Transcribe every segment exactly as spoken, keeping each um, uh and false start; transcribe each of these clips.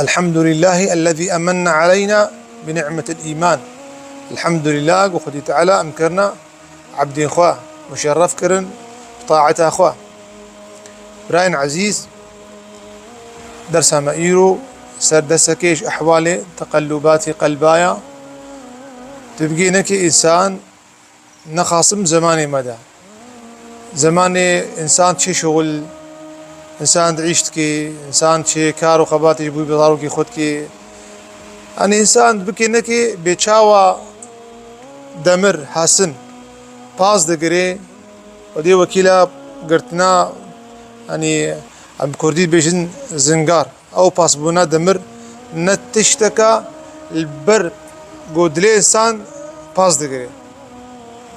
الحمد لله الذي أمن علينا بنعمة الإيمان. Elhamdulillah, ku Xwedî Teala em kirina ebdên xwe, muşerref kirin bi taeta xwe. Birayên ezîz, dersa me îro ser desekê ji ehwalê teqellubatê qelba ya. Tu bigê neke însan nexasim zemanê me de. Zemanê însan çi şixul, însan diîş dikê, însan çi kar û xebatê ji bo zarokê xwe dikê. Yanî însan bikê nekê bê çawa demir, hesin, pas digirê û dê wekîla girtina, yanî em bi kurdî dibêjin zingar. Ew pasbûna demir ne tişteka li ber ku dilê însan pas digirê.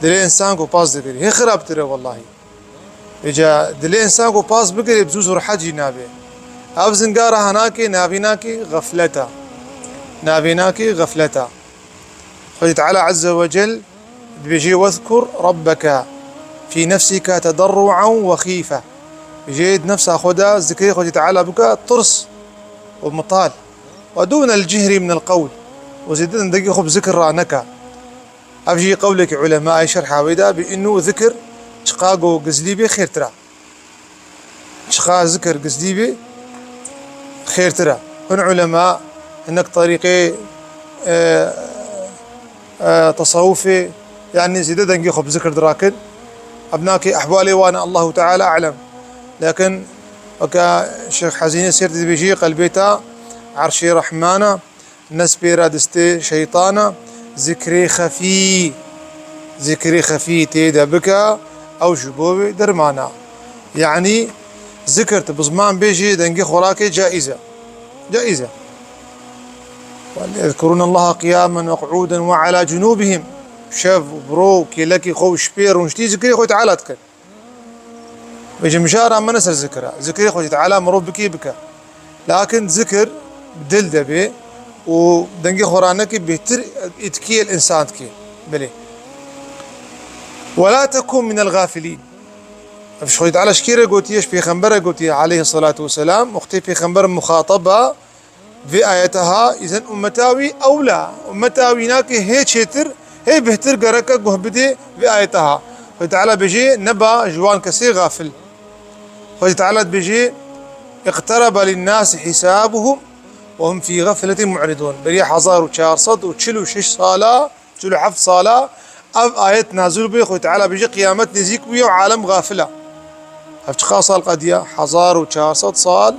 Dilê însan ku pas digirê. Hê xirabtir e wellahî. Vêca dilê însan ku pas bigirê bi zû zû rehet jî nabe. Ev zingara hanakê navînakê xefleta. Navînakê xefleta. Xwedî Teala Azze ve Cel dibêje, "Wezkur Rabbeke fî nefsike tederruan ve xîfe." Bêje di nefsa xwe de zikrê Xwedî Teala bike tirs û mital. "Ve dûnel cihri minel qewl." Û zêde dengê xwe bi zikir re neke. Ev jî qewlekî ulemayê şerha wê de bi înû zikir çiqa ku gizlî bê xêrtir e. Çiqa zikir gizlî bê, xêrtir e. Hin ulema, hinek terîqê, e, e, tesewufê, yanî zêde dengê xwe bi zikir dirakin. Ev nakê ehwalê wan e, Allahu Teala alem. Lakin weke Şêx Hezînê Sêrtî dibêjî, qelbê te erşê Rehman e. Nespêre destê şeytana, zikrê xefî, zikrê xefî tê de bike, ew ji bo wê derman e. Yanî zikir tu bi ziman bêjî, dengê xwe rakê caiz e. Caiz e. "Yezkurûnellaha qiyâmen ve qu'ûden ve alâ cunûbihim." Şev û bi ro kêlekî xwe û şipê rûniştî zikrê Xwedî Teala dikin. Vêca mijara me ne ser zikir e. Zikrê Xwedî Teala mirov bikê bike. Lakin zikir bi dil de bê û dengê xwe ranekê bêhtir îtkiyê li însan dikê. Belê. "Ve la tekun minel gafilîn." Ev ji Xwedî Teala ji kê re gotiye, ji pêxembere gotiye aleyhissalatu vesselam. Wextê pêxember muxatab e, vê ayeta ha, îzen ummeta wî ewla, ummeta wî nake hê çêtir, hê bêhtir gereke guh bidê vê ayeta ha. Xwedî Teala bêje, "Neba ji wan kesê gafil." Xwedî Teala dibêje, "Iqterebe linnâsi hisâbuhum ve hum fî gafletin mu'ridûn." Beriya hezar û çar sed û çil û şeş sala, çil û heft sala ev ayet nazil bûye, Xwedî Teala bêje, "Qiyamet nêzîk bûye û alem gafil e." Ev çiqa sal qediya? Hezar û çar sed sal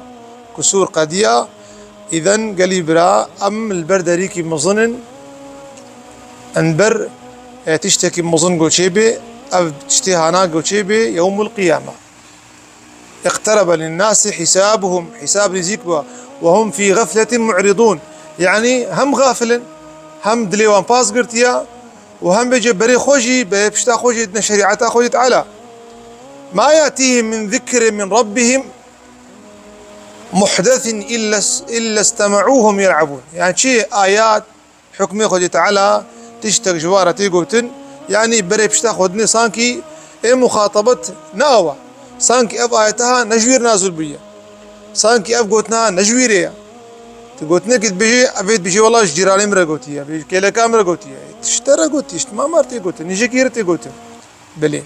kusûr qediya. Îden gelî bira, em li ber derîkî mezin in, em ber, e, tiştekî mezin goçê bê, ev tiştê hana goçê bê, yewmul qiyame. "Iqterebe linnâsi hisâbuhum." Hisab nêzîk bû. "Ve hum fî gafletin mu'ridûn." Yanî hem gafil in, hem dilê wan pas girtiye û hem bêje berê xwe jî, berê pişta xwe jî dine şerîeta Xwedî Teala. "Ma yatîhim min zikrin min rabbihim muhdesin illa, illa istemaûhum yel'ebûn." Yanî çi ayet, hukmê Xwedî Teala tiştek ji wan re tê gotin, yanî berê pişta xwe dinê sankî ê muxatabet ne awa. Sankî ev ayeta ha ne ji wî re nazil bûye. Sankî ev gotina ha ne ji wî re ye. Tu gotinekî dibêjê, ev ê dibêjê, "Wela ji cîranê min re gotiye, ji kêleka min re gotiye." Tişt te re gotiye, ji mama re tê gotin, nêjekî re tê gotin. Belê.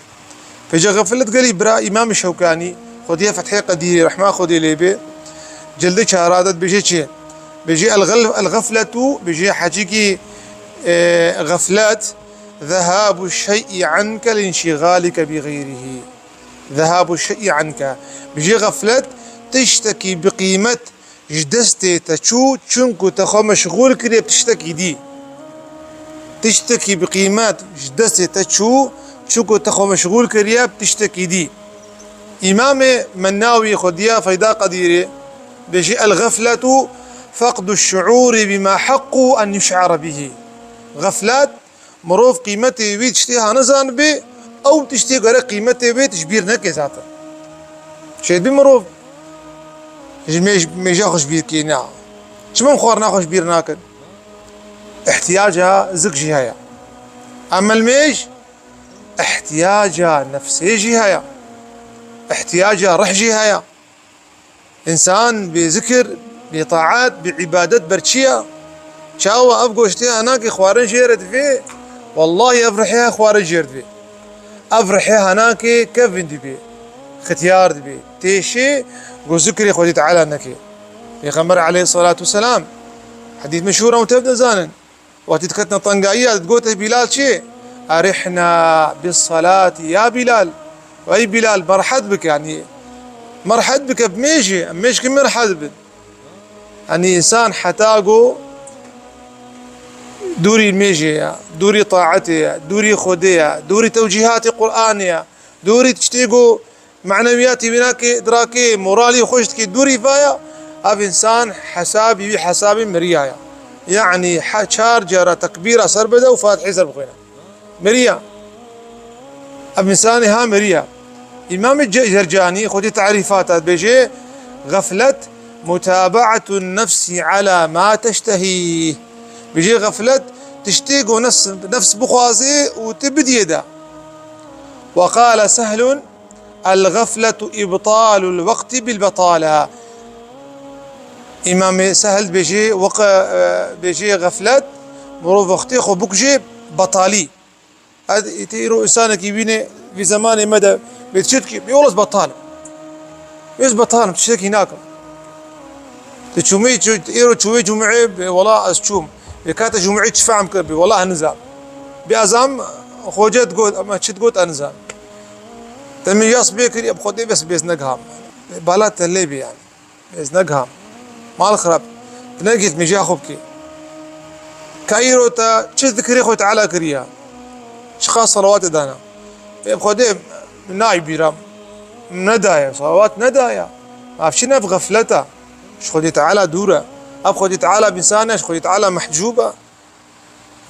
Vêca xeflet gelî bira Îmam Şewkanî, Xwediyê Fethê Qedîrî, rehma Xwedê lê bê, cildê çara de dibêje çi? Bêje el-gel-, el-gafletu, bêje hecîkî, e, xeflet, "Zehabu şey'i anke linşigalike bi xeyrihî." "Zehabu şey'i anke." Bêje xeflet, tiştekî bi qîmet ji destê te çû, çunku te xwe meşxûl kiriye bi tiştekî dî. Tiştekî bi qîmet ji destê te çû, çunku te xwe meşxûl kiriye bi tiştekî dî. Îmamê Mennawî Xwediya Feyda Qedîrê bêjî, "El-gafletu feqdu şuûrî bima heqqu en yuş'ara bihî." Xeflet, mirov qîmetê wî tiştê ha nizanibê, ew tiştê gerek qîmetê wê ji bîr neke zaten. Şêdbî mirov ji mêj-, mêja xwe ji bîr kê, na. Çima em xwarina xwe ji bîr nakin? Îhtiyaca zik jî heye. Em mêj, îhtiyaca nefsê jî heye. Îhtiyaca rih jî heye. Însan bê zikir, Bê taat, bê îbadet ber çi ya? Çawa ev goştê henakê xwarin jê re divê? Wallahî ev rihê he xwarin jê re divê. Ev rihê henakê kevin dibê, xitiyar dibê, têşê ku zikrê Xwedê Teala nekê. Pêxember aleyhisselatu vesselam, hedîs meşhûr e, hûn tev dizanin. Wextî diketine tengayiya, digote Bîlal çi? "Erihna bis salati ya Bîlal." Ey Bîlal, me rehet bike, yanî me rehet bike, bimêjê, em mêj kim me rehet bin. Yanî însan heta ku dûrî mêjê ye, dûrî taetê ye, dûrî Xwedê ye, dûrî tewcîhatê Qur'anê ye, dûrî tiştê ku manewiyatî wî nake, dirakê, moralî xweş dike, dûrî vaya, ev însan hesabî wî hesabê miriya ye. Yanî he çar cara tekbîra ser bide û Fatihê ser bixwîne. Miriya. Ev însanê ha miriya. Îmamê Ce-, Cercanî xwedî tarîfata dibêje, "Xeflet mutabaatun nefsî ala ma teştehî." Bêje xeflet tiştê ku nefs, nefs bixwaze û tu bidiyê de. Ve qale Sehlun, "El-xefletu ibtalul wekti bil betala." Îmamê Sehl dibêje, wek, e, bêje xeflet, mirov wextê xwe bikuje betalî. Ez, îtê îro însanekî bîne, vî zemanê me de, bê çi dikî? Bê wela ez betal im. Ez betal im, tiştekî nakim. Tu çûmî, çû-, îro çûyê cumeyê, bê wela ez çûm. Bê kate cumeyê çi fehm kir? Bê wela ez nizam. Bê ez am, xoce digot, ama çi digot ez nizam. Te min yas bê kiriye, bi Xwedê bes bêz negiham. Bala te lê bê yanî. Bêz negiham. Mal xirab. Negihît, mêja xwe bikê. Ka îro te çi zikirê Xwedê Teala kiriya? Çiqas selawatê dana? Ê bi Xwedê nayê bîra. Nedaye, selawat nedaye. Ev çi ne, ev xefleta. Ji Xwedê Teala dûr e. Ev Xwedê Teala bi însan e, ji Xwedê Teala mehcûb e.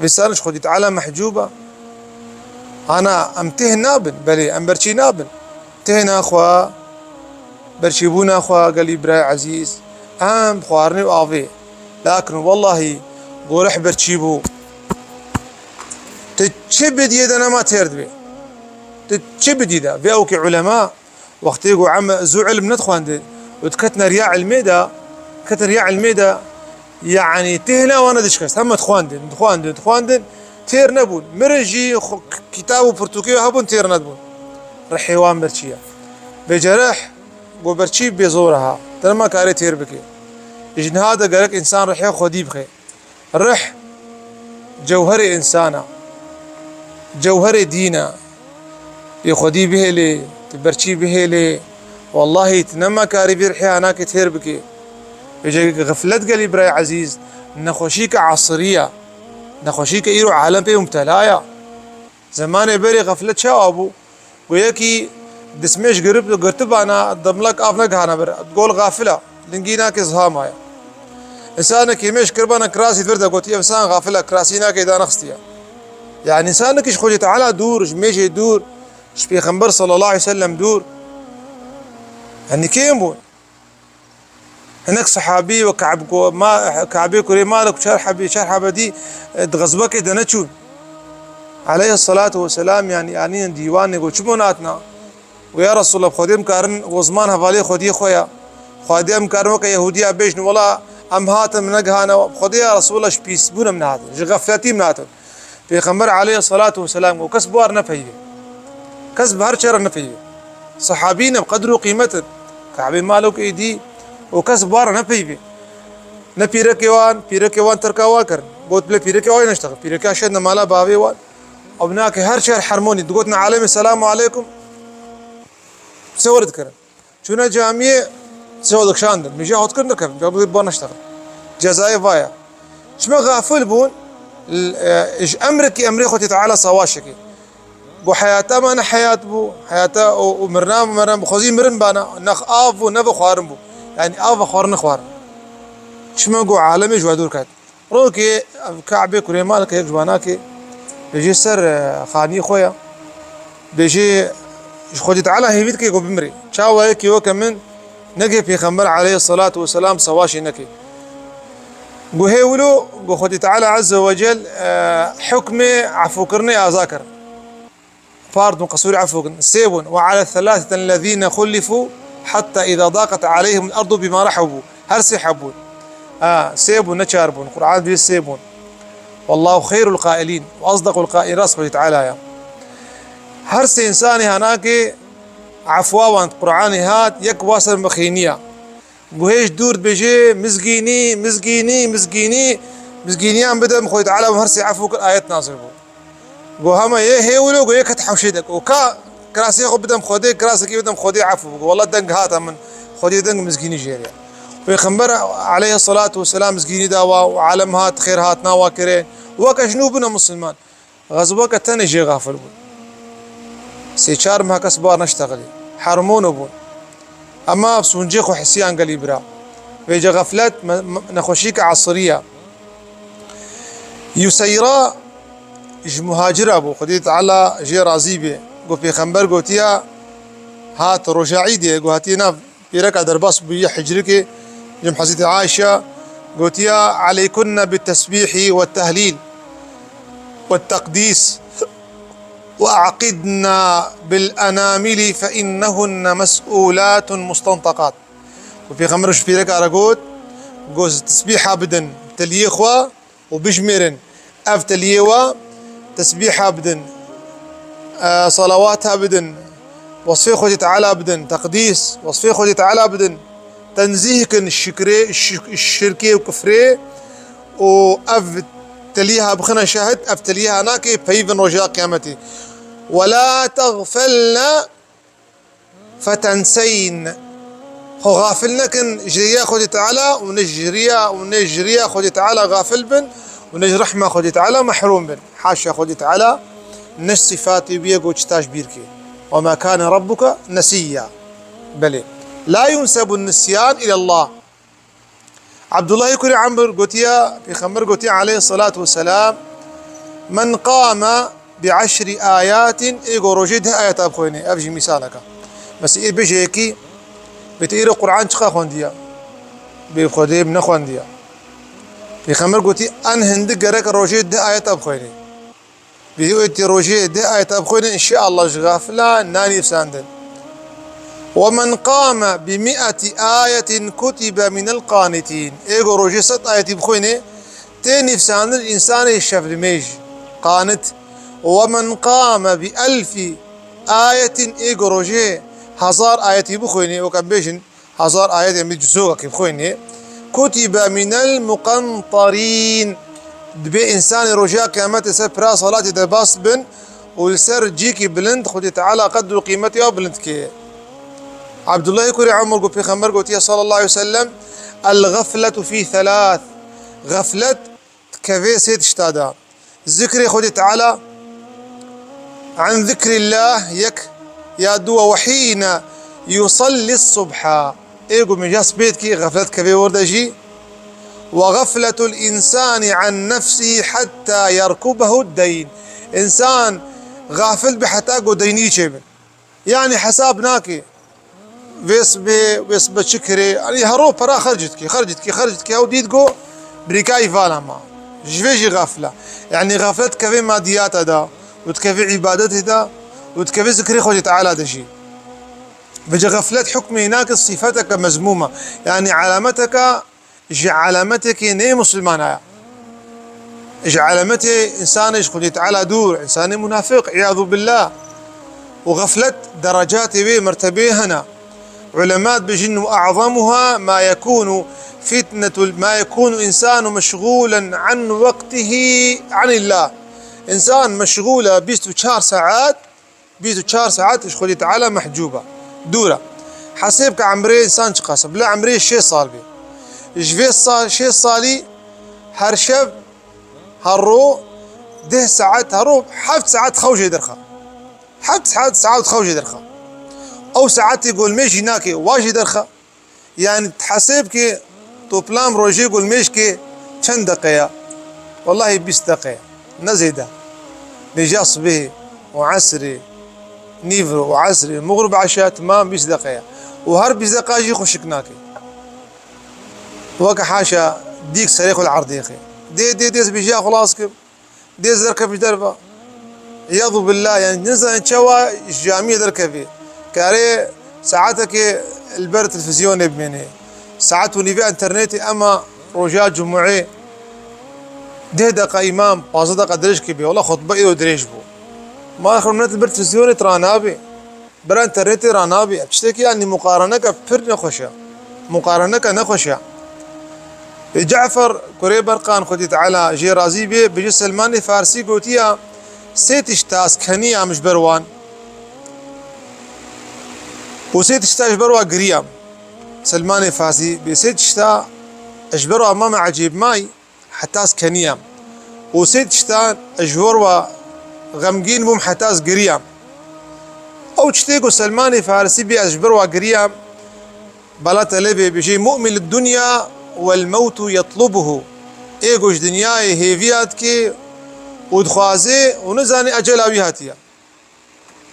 Vîsan ji Xwedî Teala mehcûb e. Ana em têh nabin, belê em berçî nabin. Têhna xwe, berçîbûna xwe gelî birayê ezîz, em xwarinê û avê. Lakin wellahî goreh berçî bû. Tu çi bidiyê de nema têr dibê. Tu çi bidî de. Vê ewkê ulema Wextê ku em zû ilm nedixwendin û diketine riya ilmê de, diketin riya ilmê de, yanî têhna wan nedişkest. Heme dixwendin, dixwendin, dixwendin, têr nebûn. Mirin jî xwe k-, kitab û pirtûkê hebûn, têr nedibûn. Rihê wan berçî ye. Bêcereh ku berçî bê zor e ha. Te nema karê têr bike. Ji niha de gerek însan rihê xwedî bixe. Rih cewherê însan e. Cewherê dîn e. Yê xwedî bihêlê, tu berçî bihêlê. Wellahî tu nema karî vî rihê hanakê têr bikê. Vêcekî xiflet gelî birayê ezîz, nexweşîke esirî ye. Nexweşîke îro alem pê mubtela ye. Zemanê berê xeflet çawa bû? Ku yekî dismêj girip-, girtibana, dimlek av negihana vir. Gol xafil e, lingî nake, ziha maye. Însanekî mêj kiribana kirasî vir de gotî, ev însan xafil e, kirasî nake, danexistiye. Yanî însanekî ji Xwedê Teala dûr, ji mêjê dûr, ji Pêxember sallallahu aleyhi ve sellem dûr. Yanî kêm bûn. Hinek sehabî wek Ka'b ku ma-, Ka'bê kurê Malik û çar hebî, çar hebedî, e, di xezwekê de neçûn. Aleyhissalatu vesselam, yanî, anîn dîwanê ku çi bo natina? Û ya Resulallah, Xwedê em karin, ku ziman hevalê Xwediyê xwe ya. Xwedê em karin weke Yehûdiya bêjin, wela em hatin, em negihane, Xwedê ya Resulallah, ji pîsbûn em nehatin, ji xefletî em nehatin. Pêxember aleyhissalatu vesselam got, kes bi wan re nepeyivê. Kes bi her çi re nepeyivê. Sehabî ne bi qedr û qîmet in. Ka'bê Malik êdî û kes bi wan re nepeyivê. Ne pîrekê wan, pîrekê wan terka wan kirin. Got, bile pîrekê wan neştexil. Pîreka şedne mala bavê wan. Ew nake her çar hermonî digotin alemê selamu aleykum. Sewr dikirin. Çûne camiyê, sê xwe dikişandin. Mîja xwe dikir, nikevin. Bi bo neştexin. Cezayê vaya. Çima xafil bûn, l-, e, ji emrekî emrê Xwedê Teala sawaşekê. Ku heyata me ne heyat bû, heyata û, û mirina me ne, bi xwezî mirin bana, ne av bû, ne ve xwarin bû. Yanî av ve xwarin nexwarin. Çima ku alemê ji we dûr ket. Rokê ev Ka'bê kurê Malik yek ji wanakê, bêjê ser, e, xanî xwe ya. Bêjê, ji Xwedê Teala hêvî dike ku bimirê. Çawa yekî weke min neke Pêxember aleyhissalatu vesselam sawaşê neke. Got hê wilo, got Xwedê Teala azze ve cel, e, hukmê efûkirinê aza kir. Pardon, qisûrî efû kin. Sê bûn. "Ve ala thelatheten lezîne xullifû hatta îza daqet aleyhimul ardu bima rahubû." Her sê hebûn. Ha, sê bûn, ne çar bûn. Qur'an dibê sê bûn. Wallahu xeyrul qailîn ve asdaqul qailîn, rast Xwedê Teala ya. Her sê însanê hanakê efwa wan Qur'anê hat, yek wa ser mixêniya. Go hêj dûr dibêje, mizgînî, mizgînî, mizgînî, mizgîniyan bide min, Xwedê Teala min her sê efû kir, ayet nazil bû. Go hema yê hê wilo, go yê ket hewşê de. Go ka kirasê xwe bidem Xwedê, kirasekî bidem Xwedê efû bike. Wela deng hata min, Xwedê deng mizgînî jê re. Pêxember aleyhisselatu vesselam mizgînî da wa û alem hat, xêr hatna wa kire. Weke ji nû bûne misilman. Xezweke tenê jê xafil bûn. Sê çar meha kes bar neştexilî. Hermono bûn. Ema sûncê xwe hisiyan gelî bira. Vêce xeflet me-, me-, nexweşîke esirî ye. Yuseyra ji muhacira bû, Xwedê Teala jê razî bê. Got, Pêxember gotiya, hat roja Îdê, got hatiye nav pêreka derbas bûye hicrikê, cem Hezretî Aîşe, gotiya, "Aleykunne bit tesbîhî ve tehlîl ve teqdîs ve aqidna bil enamili fe innehunne mes'ulatun mustantakat." Û Pêxember ji pêreka re got, got, "Tesbîha bidin teliyê xwe û bijmêrin." Ev teliyê we, tesbîha bidin, e, salawata bidin, wasfê Xwedê Teala bidin, teqdîs, wasfê Xwedê Teala bidin, tenzîh kin şikrê, şi-, şirkê û kufrê û ev teliha bixine şahid, ev teliha nake peyvin roja qiyametê. "Ve la teğfelne fetenseyn." Xwe xafil nekin ji riya Xwedê Teala û ne ji riya, û ne ji riya Xwedê Teala xafil bin û ne ji rehma Xwedê Teala mehrûm bin. Haşa Xwedê Teala ne ji sîfatê wî ye ku çi taş bîr kê. "Ve ma kane rabbuke nesiyya." Belê. "La yunsebun nisyan ilallah." Abdullahê kurê Amr gotiya, Pêxember gotiya aleyhissalatu vesselam, "Men qame bi eşri ayatin", ê go rojê deh ayeta bixwêne, ev jî mîsalek e. Mesela ê bêje yekî, bê te îro Qur'an çiqa xwendiya? Bê Xwedê min nexwendiya. Pêxember gotî, en hindik gerek rojê deh ayeta bixwêne. Bi wê tê rojê deh ayeta bixwêne, înşeallah ji xafila nanîvsandin. "Ve men qame bi mi'eti ayetin kutibe minel qanitîn." Ê go rojê sed ayetî bixwêne, tê nîvsandin însanê şevlimêj, qanit. "Ve men qame bi elfi ayetin", ê go rojê hezar ayetî bixwêne, weke bêjin, hezar ayet, em bi cizokekî bixwînê. "Kutibe minel muqentarîn." Dibê însanê roja qiyametê ser pira salatê derbas bin û li ser cîkî bilind Xwedê Teala qedr û qîmetê ew bilind kê. Abdullahê kurê Umar got, Pêxember gotiye sallallahu aleyhi ve sellem, "El gafletu fî thelath." Xeflet dikeve sê tişta de. Zikrê Xwedê Teala, an zikrillah, yek, ya dû, "Ve hîne yusallis subha." Ê ku mîja sibê dikî, xeflet kevê wir de jî. "Ve gafletul insani an nefsihi hatta yerkubehu deyn." Însan xafil be heta ku deynî çêbin. Yani hesab nake. Vê sibê, vê sibe çi kirê? Yani her roj para xerc dikî, xerc dikî, xerc dikî, ew dît ku birîkayî vala ma. Ji vê jî xafila. Yani xaflet dikeve madiyata da, û dikeve îbadetê da, û dikeve zikrê Xwedê Teala de jî. Vêce xaflet hukmê nake sîfeteke mezmûma. Yani alameteke ji alametekê nê musulmana ya. Ji alametê însanê ji Xwedê Teala dûr, însanê munafiq, îyadu billah. Û xeflet derecatê wê, mertebeyê hene. Ulema dibêjin, "Ve a'zamuha ma yekunu fitnetul, ma yekunu insanu meşgulen an wektihi anillah." Însan meşgul e bîst û çar saet, bîst û çar saet ji Xwedê Teala mehcûb e. Dûr e. Hesêb ke emrê însan çiqas e. Bila emrê şêst sal bê. Ji vê sa-, şêst salî her şev, her ro, deh saet, her ro heft saet xew jê derxe. Heft saet, saet xew jê derxe. Ew saetê ku limêj jî nake, wa jî derxe. Yani hesêb ke toplam rojê ku limêj ke çend deqe ya? Wellahî bîst deqe ya. Ne zêde. Mîja sibê û esrê, nîvro û esrê, mixrib, eşa, temam bîst deqe ya. Û her bîst deqa jî xweşik nake. Weke haşa dîk serê xwe li erdê xe. Dê, dê, dê, ez bêjiya xwe las kim. Dê ez derkevim ji derve. Îyadu billah, yani nizanin çawa ji camiyê derkevê. Karê saetekê li ber televîzyonê bimêne. Saet û nîvê înternetê, ema Roja Cumûê deh deqa îmam, pazdeh deqa dirêj kiribe. Wela xutbe îro dirêj bû. Ma xwe milet li bir televîzyonê tira nabe. Bira înternetê ra nabe. Ev tiştekî yanî muqareneke pir nexweş e. Muqareneke nexweş e. Ê Cefer kurê Berqan, Xwedî Teala jê razî bê, bêje Selmanê Farsî gotiya, sê tişta ez keniyam ji ber wan. Û sê tişta ji ber wa giriyam. Selmanê Farsî bê sê tişta ji ber wa mame ecêb may. Heta ez keniyam. Û sê tiştan ez ji wer ve xemgîn bûm heta ez giriyam. Ew tiştê ku Selmanê Farisî bî ez ji ber wa giriyam, bela te lê bê bijî, "Mu'mil dunya wel mewtu yetlubuhu." Ê ku ji dinyayê hêviya dike û dixwaze û nizane ecela wî hatiye.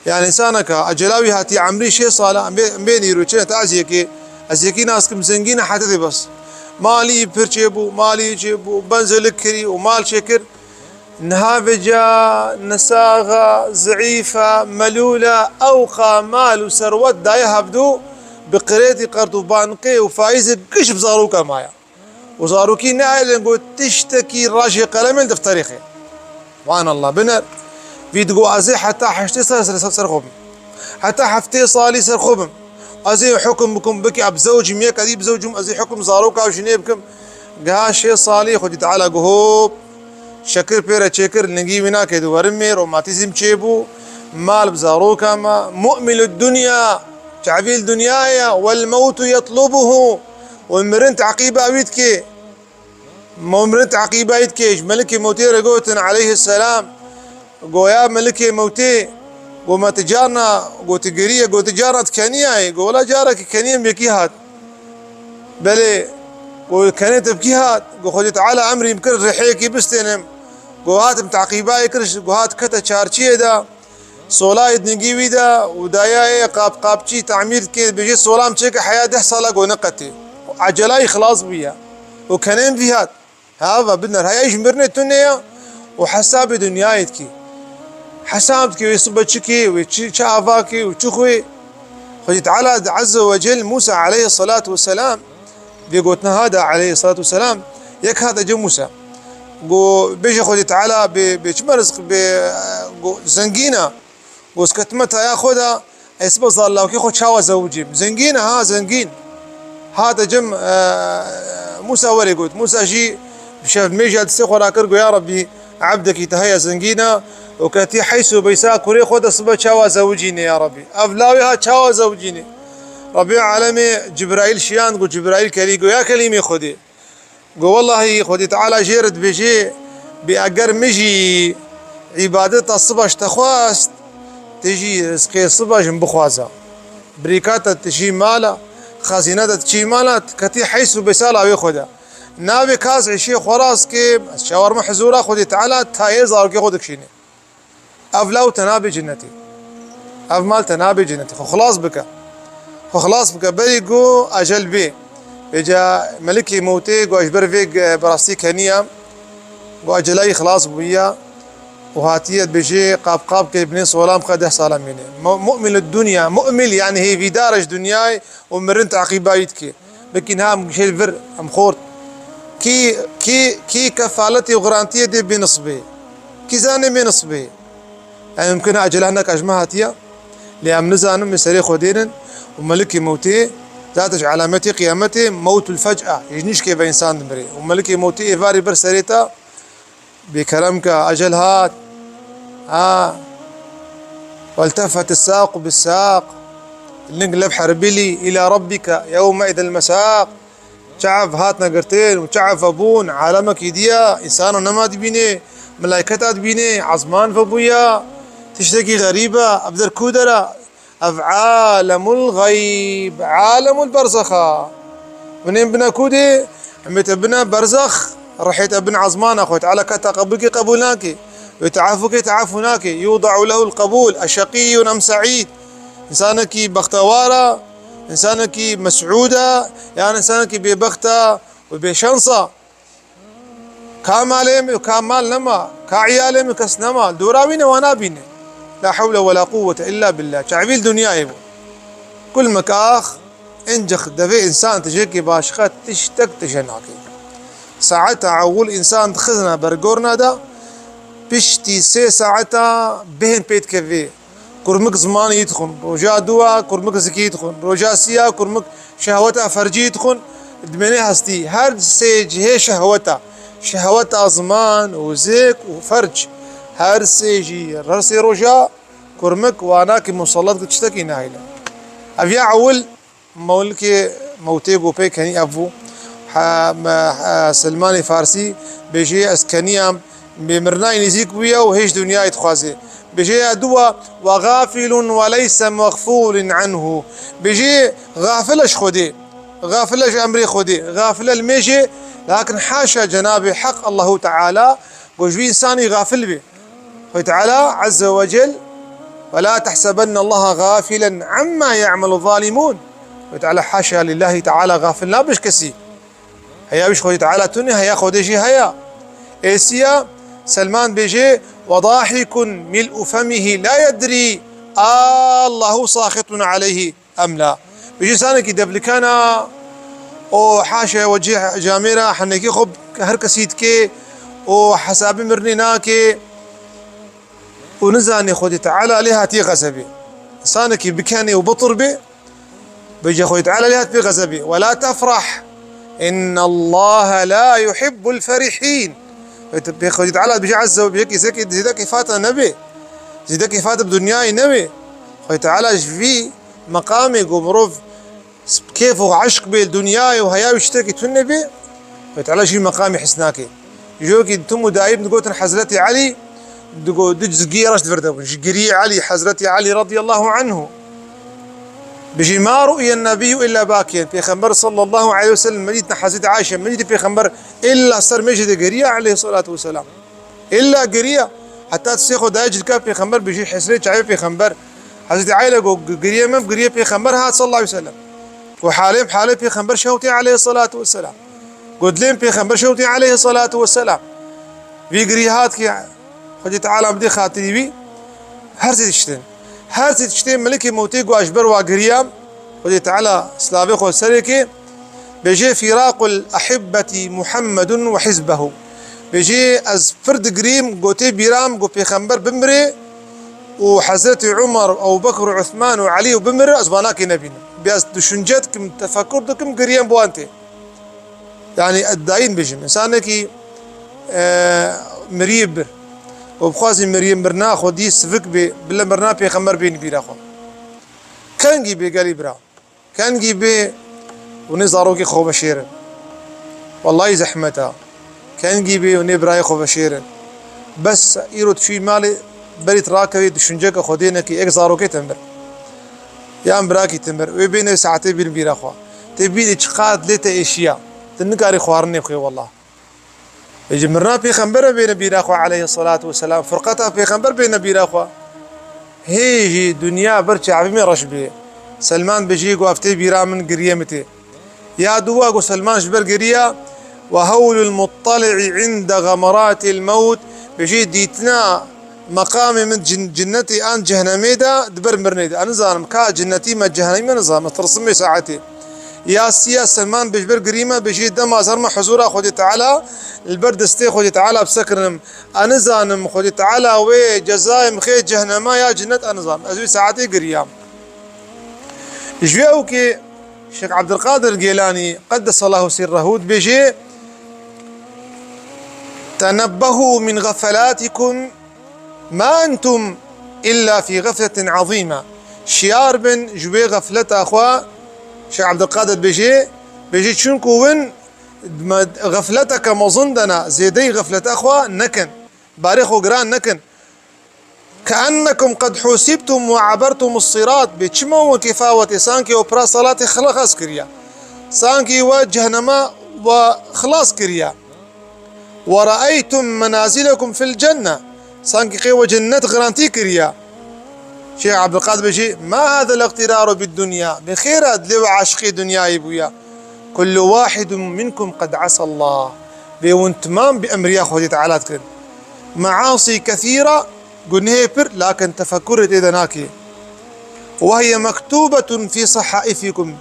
Yani insaneka ecela wî hatiye, emrî şêst sal e, em bê, em bên îro çi ne, te ez yekê, ez yekî nas kim, zengîn e heta dê bes. Malî pir çêbû, malî çêbû, benzelik kirî û mal çêkir. Niha vêca nisaxa, zeîfa, melûla, ew qa mal û serwet daye hevdû, bi qirêdî, qerd û banqê û faîzê giş bi zaroka maye. Û zarokî neelin got tiştekî rajê qelemên defterê xê. Subhanallah, biner. Vî digo ez ê heta heştê ser, ser, ser xwe bim. Heta heftê salî ser xwe bim. Ez ê hukm bikim, bikî ez bizewcim, yek edî bizewcim, ez ê hukm zaroka jinê bikim. Giha şêst salî Xwedî Teala got hop, şekir pê re çêkir, lingî wî nake, di werimê romatîzm çêbû, mal bi zaroka me, mu'milud dunya, çavîl dinyayê, wel mewtu yetlubuhu. Û mirin teqîba wî dike. Û mirin teqîba wî dike. Ji Melikê Mewtê re gotin aleyhisselam. Goya Melikê Mewtê. Go me ti carna, go ti giriye, go ti carna ti keniyayê. Go wela carekî keniyem yekî hat. Belê, go kenê te bi kî hat? Go Xwedê Teala emrî min kir rihêkî bistênim. Go hatim teqîbayê kir, go hat kete çarçiyê de. Solayê dingî wî de û dayayê qap qapçî tamîr dike, bêjê solam çêke heya deh sala go neqetê. Û ecelayî xilas bûye. Û kenên vî hat. Hava biner heya ji mirinê tune ya û hesabê dinyayê dikî. Hesab dikî wê sibe çi kê, wê çi, çi ava kê û çi xwê. Xwedî Teala Azze ve Cel Musa aleyhissalatu vesselam vê gotina ha da aleyhissalatu vesselam, yek hate cem Musa. Go bêje Xwedî Teala bê, bê çima rizq bê, go zengîna. Go ez ketime taya xwe de, ez bi zallawkê xwe çawa zewicîm? Zengîn e ha, zengîn. Hate cem, e, Musa werê got. Musa jî bi şev mêja distê xwe rakir, go ya Rebbî, ebdekî te heye zengîn e û ketî heys û beysa kurê xwe de sibe çawa zewicînê ya Rebbî? Ev lawê ha çawa zewicînê? Rebbê alemê Cibraîl şiyand, go Cibraîl kelî, go ya kelîmê Xwedê. Go wellahî Xwedî Teala jê re dibêjê, bê eger min jî îbadeta siba ji te xwest, tu jî rizqê siba ji min bixwaze. Birîka te tu çî mala, xezîne te tu çî mala, tu ketî heys û bêsala wê xwe de. Navê ka ez îşê xwe rast kêm, ez çawarme hizûra Xwedî Teala tayê zarokê xwe dikişînê. Ev law te nabê cennetê. Ev mal te nabê cennetê. Xwe xilas bike. Xwe xilas bike. Berî ku ecel bê. Vêca Melikê Mewtê ku ez ji ber vê, e, bi rastî keniyam. Ku ecelayî xilas bûye. Û hatiye dibêjê qap qap ke binê solam xwe deh sala mîne. Mu-, mu'mil dinya. Mu'mil yani hêvîdar e ji dinyayê û mirin teqîba wî dike. Belkî niha em gişê vir, em xort. Kî, kî, kî kefaletê û garantiyê dê bê nisbê? Kî zanê bê nisbê? Em mimkin e ecela hineka ji me hatiye. Lê em nizanin, min serê xwe dênin û Melikê Mewtê, zaten ji alametê qiyametê, mewtul feca, ji nişkê ve însan dimirê. Û Melikê Mewtê êvarî ber serê te, bê kerem ke, ecel hat. Ha. Weltefetis saqu bis saq. Ling lev herbilî ila rabbike yewme idil mesaq. Çav hatine girtin û çav vebûn, alemekî diye, însana nema dibînê, melayketa dibînê, ezman vebûye, tiştekî xerîb e, ev der ku der e? Ev alemul xeyb, alemul berzex e. Binên bine ku dê, em ê te bine berzex, rihê te bin ezmana xwe, Teala ka te qebûl kê qebûl nake, wê teafû kê teafû nake, yûda'u lehul qebûl, eşeqîyun em se'îd. Însanekî bextewar e, însanekî mesûd e, yan însanekî bêbext e û bêşens e. Ka malê min, ka mal nema, ka iyalê min kes nema, li dora wî ne wana bîne. La hewle we la quwwete illa billah. Çavîl dinyayê bû. Kul mekax, encix devê însan tijekî başixe tiştek tije nake. Saeta ewil însan dixizine ber gorna de, piştî sê saeta bêhn pê dikevê. Kurmik zimanî dixwin, roja dû a kurmik zikî dixwin, roja sî a kurmik şehweta fercî dixwin, dimêne hestî. Her sê cihê şehweta, şehweta ziman û zik û ferc, her sê jî her sê roja kurmik wana ki musallat ki tiştekî nahêle. Ev ya ewil Mewlikê mewtê ku pê kenî ev bû. Ha, me, ha, Selmanê Farsî bêjê, ez keniyam, bê mirnayê nêzîk bûye û hêj dinyayê dixwaze. Bêjê ya dû a, "Ve gafilun ve leyse mexfûlin anhu." Bêjê, gafil e ji Xwedê, gafil e ji emrê Xwedê, gafil e li mêjê, lakin haşa Cenabê Heq Allahu Teala ku ji wî însanî gafil bê. Xwedê Teala Azze ve Cel, "Ve la tehsebennallaha gafilen amma ya'melu zalimun." Xwedê Teala, haşa lillahi Teala, gafil nabe ji kesî. Heya wî ji Xwedê Teala tune, heya Xwedê jî heya. Êsiya Selman bêjê, "Ve dahikun mil'u femihi la yedri Allahu sahitun aleyhi." Em la. Bi însanekî deblikana û haşa wecî camêra henekî xwe her kesî dike û hesabê mirinê nake û nizane Xwedê Teala lê hatiye xezebê. Însanekî bikenê û bitir bê, bêje Xwedê Teala lê hat pê xezebê. "Ve la tefrah. İnnallaha la yuhibbul ferihîn." Pê Xwedê Teala bêje Azze ve Celle, yekî zekî zêde kêfata nebê. Zêde kêfata bi dinyayê nebê. Xwedê Teala ji vî meqamê ku mirov kêf û eşq bê li dinyayê û heya wî tiştekî tune bê, Xwedê Teala jî meqamê his nake. Ji wekî tim û daîm digotin Hezretî Elî, digo, du cizgiyê reş di vir de bûn. Ji giriyê Elî, Hezretî Elî radiyallahu anhu. Bijî, "Ma ru'iyen nebiyyu illa bakiyen." Pêxember sallallahu aleyhi ve sellem nedîtin Hezretî Ayşe, nedîtin Pêxember illa ser mêjê de geriya aleyhissalatu vesselam. Îlla giriya. Heta tiştê xwe dayê cilka pêxember bijî, hesrê çavê pêxember. Hezretî Eyle got, "Giriye me, giriye pêxember hat sallallahu aleyhi ve sellem." Got, "Halêm halê pêxember şewtê aleyhissalatu vesselam." Got, "Dilêm pêxember şewtê aleyhissalatu vesselam." Vî girî hat ki Xwedê Teala bidê xatirî wî. Her sê tiştin. Her sê tiştê milikê mewtê got, "Ez ji ber wa giriyam." Xwedê Teala silavê xwe serê kê. Bêjê, "Fîraqul ehibbetî Muhammedun ve hizbehu." Bêjê, "Ez pir digirîm, gotê bîram, got pêxember bimire û Hezretî Umar, Ebu Bekir, Uthman û Elî û bimire, ez banakê nebînim. Bê ez düşünce dikim, tefekur dikim, giriyem bi wan tê." Yani, dayîn bêjim, însanekî, e, miriyê bir û bixwazî miriyê mirina xwe dî sivik bê, bila mirina pêxember bênî bîra xwe. Kengî bê gelî bira. Kengî bê hûnê zarokê xwe veşêrin. Wellahî zehmet e. Kengî bê hûnê birayê xwe veşêrin. Bes îro tu çûyî malê, berî tu rakevî, düşünceke xwedê nekî, êk zarokê te mir. Yan birakî te mir. Wê bêne saetê bîn bîra xwe. Tê bînî çiqas lê te êşiya. Tu nikarî xwarinê bixwî wellah. Ê, ji mirina pêxembere bêne bîra xwe aleyhissalatu vesselam, firqeta pêxember bêne bîra xwe. Hê jî dinya ber çavê me reş bê. Selman bijî got, "Ev tê bîra min, giriyê min tê." Ya dûwa got Selman ji ber giriya, "Ve hewlul muttali'i inde gamaratil mewt." Bijî dîtina meqamê min cin-, cinnetê an cehnemê de di ber mirinê de. Ez nizanim ka cinnetî me, cehnemî me, nizanim, ez tirsim vê saetê. Ya siya Selman bê ji ber girî me, bêjî dema ez herime huzûra Xwedê Teala, li ber destê Xwedê Teala bisekirinim. Ez nizanim Xwedê Teala wê cezayê min xê cehnema ya cinnet, ez nizanim. Ez vî saetê giriyam. Ji wê ewkê Şêx Ebdulqadir Gêlanî qeddesallahu sirrehu dibêjê, "Tenebbehu min xefelatikum." "Ma entum illa fî xefletin azîme." Şiyar bin ji wê xefleta xwe, Şêx Ebdulqadir bêjê, bêjê, çunku win me-, xefleteke mezin de ne, zêdeyî xefleta xwe nekin. Barê xwe giran nekin. "Keennekum qed husibtum ve abertum sirat." Bê çima we kêfa we tê, sankî we pira salatê xilas kiriye. Sankî we cehnema we xilas kiriye. "Ve reeytum menazilekum fil cenne." Sankî qê we cennet garantî kiriye. Şêx Ebdulqadir bêjî, "Ma hazel iqtiraru bid dunya." Bi xêra dilê we aşiqê dinyayê bûye. "Kullu wahidun minkum qed asallah." Bê hûn timam bi emriya Xwedê Teala dikin. "Measî kethîra", gunehê pir, lakin tefekurê tê de nake. "Ve hiye mektûbetun fî sehaifikum."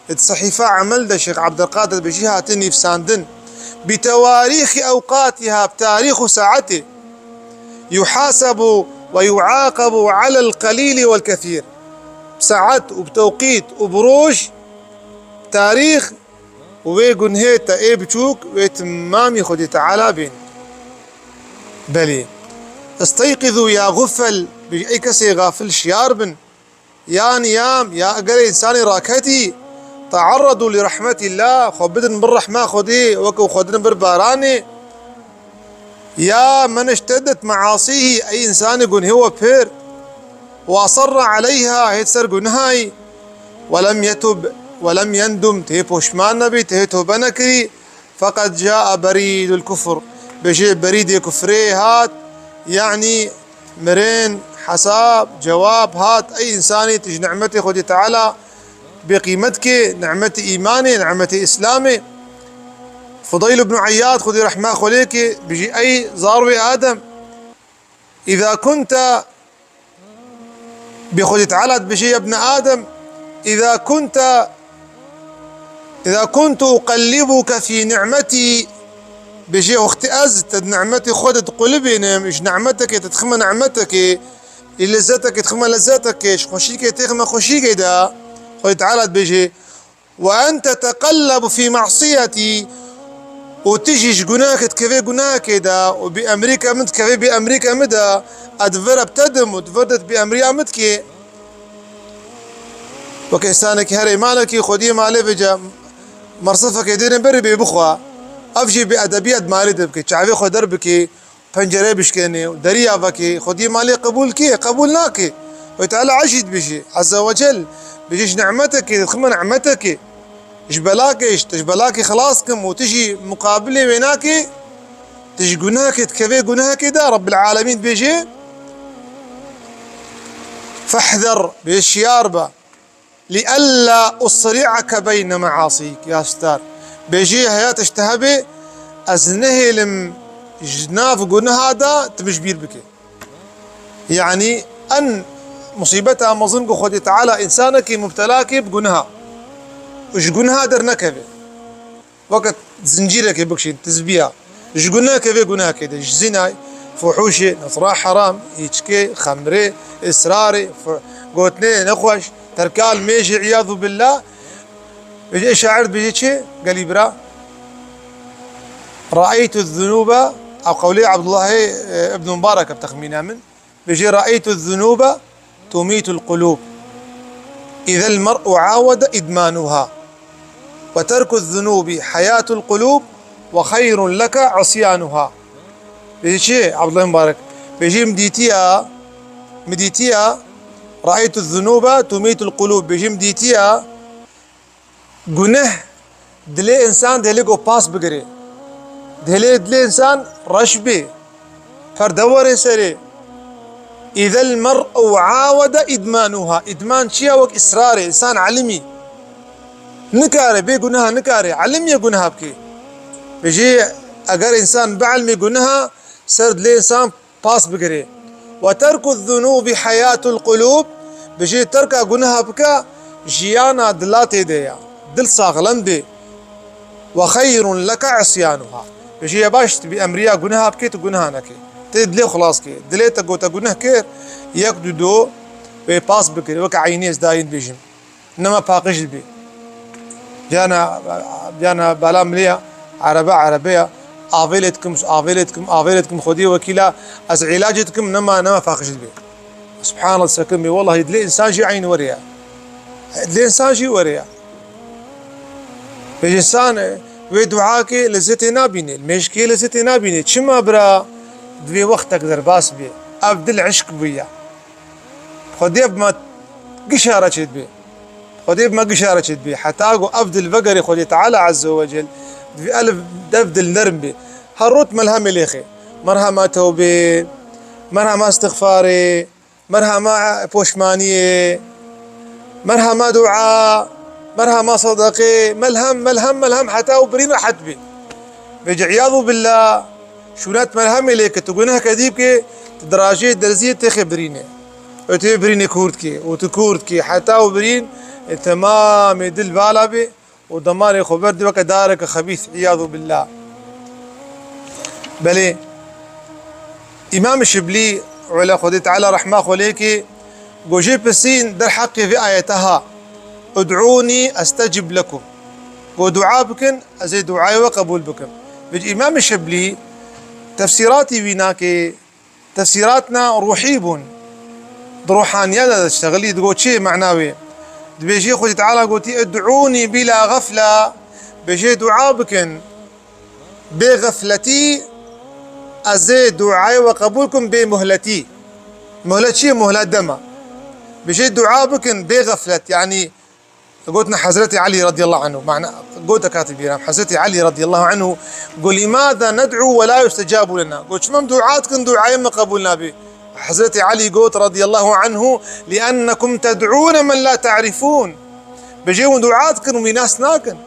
Di sehîfa emel de Şêx Ebdulqadir bêjî hate nivîsandin. بتواريخ أوقاتها, bi tarîx û saetê, يحاسب ويعاقب على القليل والكثير, bi saet û bi tewqît û bi roj, bi tarîx, û wê gunhê te ê biçûk wê timamî Xwedê Teala bên. Belê. استيقظوا يا غفل, bi ey kesê gafil şiyar bin. Ya niyam, ya eger însanê raketî, تعرضوا لرحمة الله, xwe bidin bin rehma Xwedê, weke xwe didin bir baranê. يا من اشتدت معاصيه, ey însanê gunhê we pir, وأصر عليها, hêt ser gunhayî, ولم يتب ولم يندم, tê poşman nebî, tê tobe nekirî, فقد جاء بريد الكفر, bêjê berîdê kufrê hat, yanî mirin, hesab, cewab hat, ey însanî tu ji nimetê Xwedê Teala bêqîmet kê, nimetê îmanê, nimetê Îslamê. Fudayl ibn Eyyad, Xwedê rehma xwe lê kê, bijî ey zarwê Adem, إذا كنت, bê Xwedê Teala dibêje, يا ابن آدم, إذا كنت, إذا كنت أقلبك في نعمتي, bêjê wextî ez te di nimetê xwe de diqulibînim, ji nimetekê te dixime nimetekê, ji lezzetekê dixime lezzetekê, ji xweşîkê têxime xweşîkê de, Xwedê Teala dibêje, وأنت تتقلب في معصيتي, û tu jî ji gunahekê dikevê gunahekê de, û bêemrîke min dikevê bêemrîke min de, ez di vir re bi te dim û di vir de tu bêemriya min dikê. Weke însanekî herê malekî, xwediyê malê vêce mersifekê dêrên berê bê bixwe, ev jî bêedebiyet malê de bike, çavê xwe der bike, pencereyê bişkênê û deriya vekê, xwediyê malê qebûl kê? Qebûl nake. Xwedê Teala eşî dibêje, Azze ve Cel, bêje ji nimetekê, dixime nimetekê, ji belakê, ji, ji belakê xilas kim û tu jî muqabilê wê nakê, tu ji gunahekê dikevê gunahekê de, Rabbil Alemîn dibêje, فاحذر, bê şiyar be. لئلا أصرعك بين معاصيك, ya star. Bêjî heya tişt hebe, ez nehêlim ji nav gunaha de tu min ji bîr bike. Yanî en musîbeta mezin ku Xwedê Teala însanekî mubtela ke bi gunaha û ji gunaha dernekeve. Weke zincîrekê bikişîn, tizbiya. Ji gunehekê vê gunehekê de, ji zînayê, fuhûşê, nezra heram, îçkê, xemrê, israrê, fu-, gotinê nexweş, terkal mêjê, îyadu billah. Vêjê şair dibêje çi? Gelî bira. رأيت الذنوب, ew qewlê Abdullahê, e, Ibn Mubarek e bi texmîna min. Bêjê, رأيت الذنوب تميت القلوب، إذا المرء عاود إدمانها، وترك الذنوب حياة القلوب، وخير لك عصيانها. Bêjî çi, Abdullah Mubarek? Bêjî, min dîtiya, min dîtiya, رأيت الذنوب تميت القلوب. Bêjî, min dîtiya, guneh dilê însan dihêlê ku pas bigirê. Dihêlê dilê însan reş bê. Perde were serê. إذا المرء عاود إدمانها. Îdman çi ya? Wek îsrar e. Însan elimî. Nikare, bê gunaha nikare. Elimî ye gunaha bike. Bijî, eger însan bielimî gunaha, ser dilê însan pas bigirê. وترك الذنوب حياة القلوب. Bijî terka gunaha bike, jiyana dila tê de ya. Dil saxlem bê. وخير لك عصيانها. Bijî ye baş, tu bêemriya gunaha bikê, tu gunaha nekê. Tê dilê xilas kê. Dilê te gote guneh kir, yek du do, wê pas bikirê. Weke eynê ez dayîn bêjim. Nema paqij dibê. Biyana, biyana bala milê ya, erebe erebe ya, avêlê dikim, avêlê dikim, avêlê dikim, Xwedê wekîla, ez îlacê dikim, nema, nema paqij dibê. Subhanallah, sekin bê, wellahî dilê însan jî eyn were ya. Dilê însan jî were ya. Vê însan, e, wê duakê lezzetê nabîne, mêjkê lezzetê nabîne. Çima bira? Divê wextek derbas bê. Ev dil eşq bûye. Xwedê bi me gişa re çêdibe. Xwedê bi me gişa re çêdibe. Heta ku ev dil vegerê Xwedê Teala Azze ve Cel, divê elif dev dil nerm bê. Her rot melhemê lêxê. Merhema tewbê, merhema istixfarê, merhema poşmaniyê, merhema dua, merhema sedeqê, melhem, melhem, melhem, heta û birîn rehet bê. Vêce, iyadu billah, şûnet melhemê lê ke tu gunehke dî bike, tu dirajê derziyê têxê birînê. Û tu birînê kûr dikê, û tu kûr dikê, heta û birîn, e, temamê dil vala bê, û demarê xwe ber dî weke dareke xebîs, iyadu billah. Belê, Îmam Şiblî, wela Xwedê Teala rehma xwe lê ke, go jê pirsîn derheqê vê ayete ha, "Ud'ûnî estecib lekum." Go dua bikin, ez ê duayê we qebûl bikim. Vêc Îmam Şiblî tefsîratî wî nake, tefsîratna ruhî bûn. Di ruhaniya de diştexilî, digo çi mana wê? Dibêjê Xwedê Teala gotî, "Ud'ûnî bîla xefle." Bêjê dua bikin. Bê xefletî, ez ê duayê we qebûl kim bê muhletî. Muhlet çi ye? Muhlet dema. Bêjê dua bikin bê xeflet, yanî gotina Hezretî Elî radiyallahu anhu. Mana, gote katî bîram. Hezretî Elî radiyallahu anhu got, "Limâzâ ned'u ve lâ yustecabu lena?" Got, "Çima em dua dikin, duayê me qebûl nabê?" Hezretî Elî got radiyallahu anhu, "Liennekum ted'ûne men lâ ta'rifûn." Bêjê hûn dua dikin, wî nas nakin.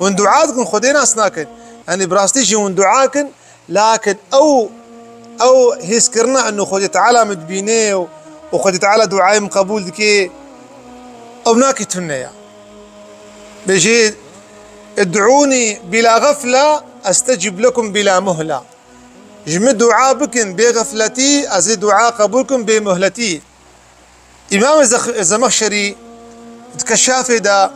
Hûn dua dikin, Xwedê nas nakin. Yanî bi rastî jî hûn dua kin, lakin ew, ew hîskirina eno Xwedê Teala min dibîne û, û Xwedê Teala duayê min qebûl dike, ew nakê tune ya. Bêjê, "Id'ûnî bîla xefle, estecib lekum bîla muhla." Ji min dua bikin bê xefletî, ez ê dua qebûl kim bê muhletî. Îmamê Zex-, Zemexşerî di Keşafê de